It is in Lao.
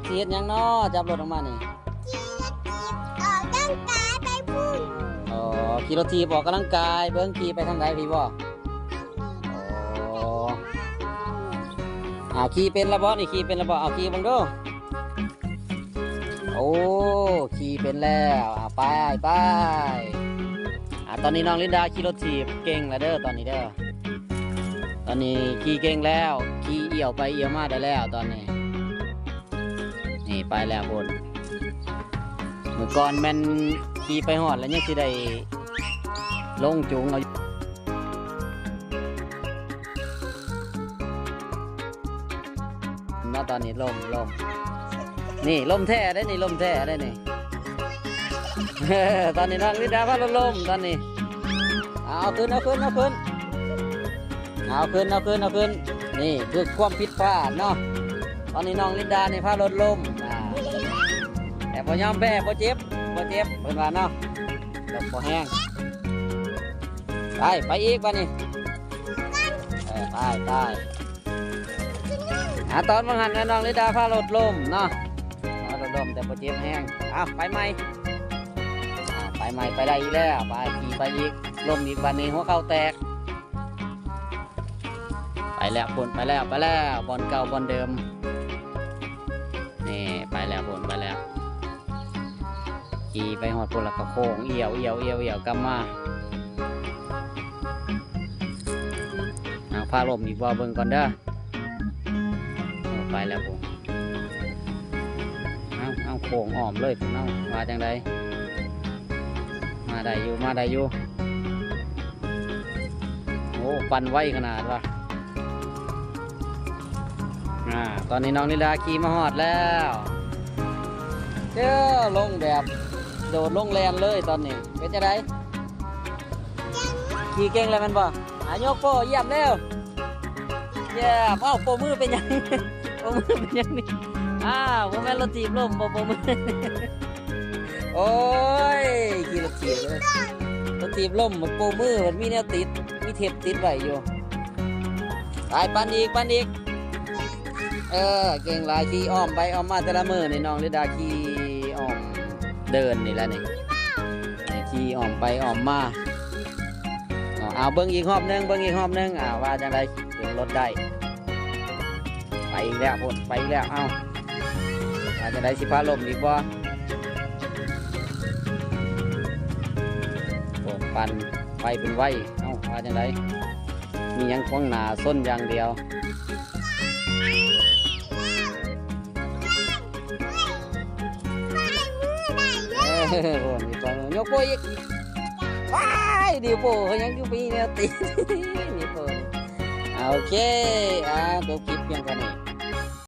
ຊິເຮັດຫຍັງນໍ ຈັບລົດອອກມານີ້? ຂີ່ລົດຖີບອອກກຳລັງກາຍໄປພຸ້ນ. ອໍ ຂີ່ລົດຖີບອອກກຳລັງກາຍ. ເບິ່ງ ຂີ່ໄປທາງໃດ ພີ້ບໍ? ອໍ ອ່າ ຂີ່ເປັນລະບໍນີ້? ຂີ່ເປັນລະບໍ? ເອົາຂີ່ເບິ່ງດູ. ໂອ້ ຂີ່ເປັນແລ້ວ. ອ່າ ໄປ ໄປ. ອ່າ ຕອນນີ້ນ້ອງລິນດາຂີ່ລົດຖີບເກັ່ງແລ້ວເດີ ຕອນນີ້ເດີ. ຕອນນີ້ຂີ່ເກັ່ງແລ້ວ ຂີ່ອ່ຽວໄປອ່ຽວມາໄດ້ແລ້ວຕອນນີ້. ນີ້ໄປແລ້ວພຸ້ນ. ມື້ກ່ອນແມ່ນຂີ່ໄປຮອດແລ້ວຍັງຊິໄດ້ລົງຈູງເອົາຢູ່ເນາະ. ຕອນນີ້ລົມ ລົມ ນີ້ລົມແທ້ເດ້ນີ້ ລົມແທ້ເດ້ນີ້. ຕອນນີ້ນ້ອງລິນດາພາລົດລົ້ມຕອນນີ້. ເອົາ ເອົາຂຶ້ນ ເອົາຂຶ້ນ ເອົາຂຶ້ນ ເອົາຂຶ້ນ ເອົາຂຶ້ນ ເອົາຂຶ້ນ. ນີ້ຄືຄວາມຜິດພາດເນາະ. ຕອນນີ້ນ້ອງລິນດານີ້ພາລົດລົ້ມ ອ່າ ແຕ່ບໍ່ຍອມແພ້ ບໍ່ເຈັບ ບໍ່ເຈັບ ເພິ່ນວ່າເນາະ. ລົມບໍ່ແຮງ. ໄປ ໄປອີກບາດນີ້. ເອີ ໄປ ໄປ. ອ່າ ຕອນວ່າງຫັ້ນນະ ນ້ອງລິນດາພາລົດລົ້ມເນາະ ພາລົດລົ້ມແຕ່ບໍ່ເຈັບແຮງ. ເອົາ ໄປໃໝ່ ອ່າ ໄປໃໝ່ ໄປໄດ້ອີກແລ້ວ. ໄປ ຂີ່ໄປອີກ ລົ້ມອີກບາດນີ້ ຫົວເຂົ່າແຕກ. ໄປແລ້ວພຸ້ນ ໄປແລ້ວ ໄປແລ້ວ ບ່ອນເກົ່າບ່ອນເດີມ. ນີ້ ໄປແລ້ວພຸ້ນ ໄປແລ້ວ. ຂີ່ໄປຮອດພຸ້ນແລ້ວກໍໂຄ້ງ ອ່ຽວ ອ່ຽວ ອ່ຽວ ອ່ຽວ ກັບມາ. ເອົາ ພາລົມອີກບໍ່ ເບິ່ງກ່ອນເດີ. ເອົາ ໄປແລ້ວພຸ້ນ. ເອົາ ເອົາ ໂຄ້ງອ້ອມເລີຍພຸ້ນ. ເອົາ ວ່າຈັ່ງໃດ? ມາໄດ້ຢູ່ ມາໄດ້ຢູ່. ໂອ້ ປັ່ນໄວຂະໜາດວ່າ. ອ່າ ຕອນນີ້ນ້ອງລິນດາຂີ່ມາຮອດແລ້ວ. ເຈົ້າ ລົງແບບໂດດລົງແລ່ນເລີຍຕອນນີ້. ເປັນຈັ່ງໃດ? ຂີ່ເກັ່ງແລ້ວແມ່ນບໍ່? ອ່າ ຍົກໂປ້ ຢ້ຽມແລ້ວ. ຢ້ຽມ. ເອົ້າ ໂປ້ມືເປັນຫຍັງ? ໂປ້ມືເປັນຫຍັງນີ້? ອ້າວ ບໍ່ແມ່ນລົດຖີບລົ້ມບໍ່ ໂປ້ມື? ໂອ້ຍ ຂີ່ລົດຖີບເລີຍ ລົດຖີບລົ້ມ ໂປ້ມື ມັນມີແນວຕິດ ມີເທັບຕິດໄວ້ຢູ່. ໄປ ປັ່ນອີກ ປັ່ນອີກ. ເອີ ເກັ່ງຫຼາຍ ຂີ່ອ້ອມໄປອ້ອມມາແຕ່ລະມື້ນີ້ ນ້ອງລິນດາຂີ່ອ້ອມເດີ່ນນີ້ແຫຼະນີ້ ຂີ່ອ້ອມໄປອ້ອມມາ. ເອົາ ເບິ່ງອີກຮອບໜຶ່ງ ເບິ່ງອີກຮອບໜຶ່ງ. ອ່າ ວ່າຈັ່ງໃດ? ຂຶ້ນລົດໄດ້. ໄປອີກແລ້ວພຸ້ນ ໄປອີກແລ້ວ. ເອົ້າ ວ່າຈັ່ງໃດ ຊິພາລົມອີກບໍ່? ໂອ້ ປັ່ນໄວເປັນໄວ. ເອົ້າ ວ່າຈັ່ງໃດ? ມີຫຍັງຂວາງໜ້າຊົນຢ່າງດຽວ. ເອີ ໂອ້ ນິ້ວໂປ້ ຍົກໂປ້ອີກ. ວ້າຍ ນິ້ວໂປ້ເຂົາຍັງຢູ່ ມີແນວຕິດ ນິ້ວໂປ້. ໂອເຄ ອ່າ ຈົບຄລິບພຽງເທົ່ານີ້.